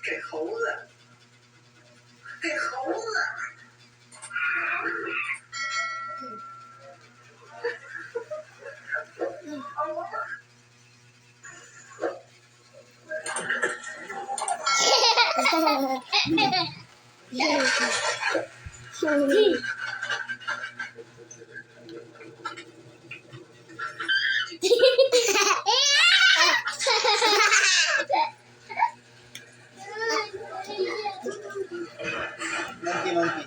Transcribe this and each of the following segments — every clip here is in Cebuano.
给猴子，给猴子。 Monkey, monkey.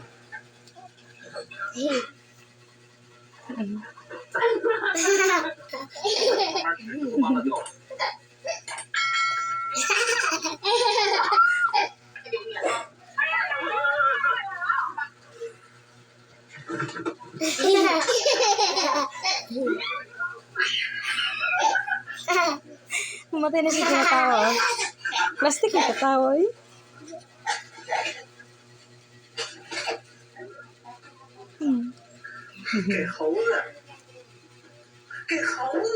Mamatay na siya tumatawa. Oh. Plastic yung katawa eh. 给猴子，给猴子。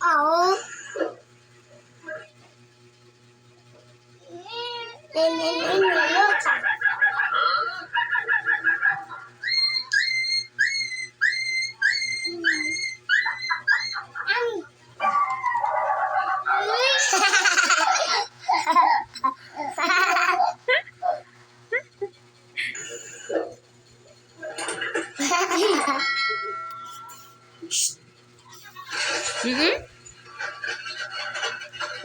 Oh. Nene.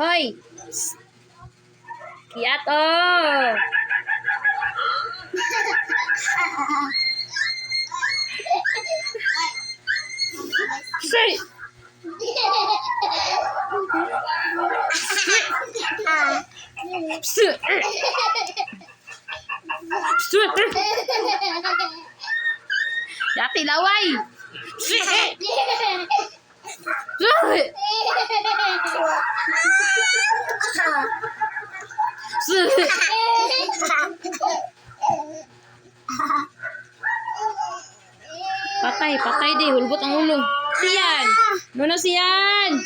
Hoy! Psst. Kiato! Say! Psst! Psst! Yati laway! Psst! Psst! Psst! Patay, patay di. Hulbot ang ulo. Siyan! Nuno siyan!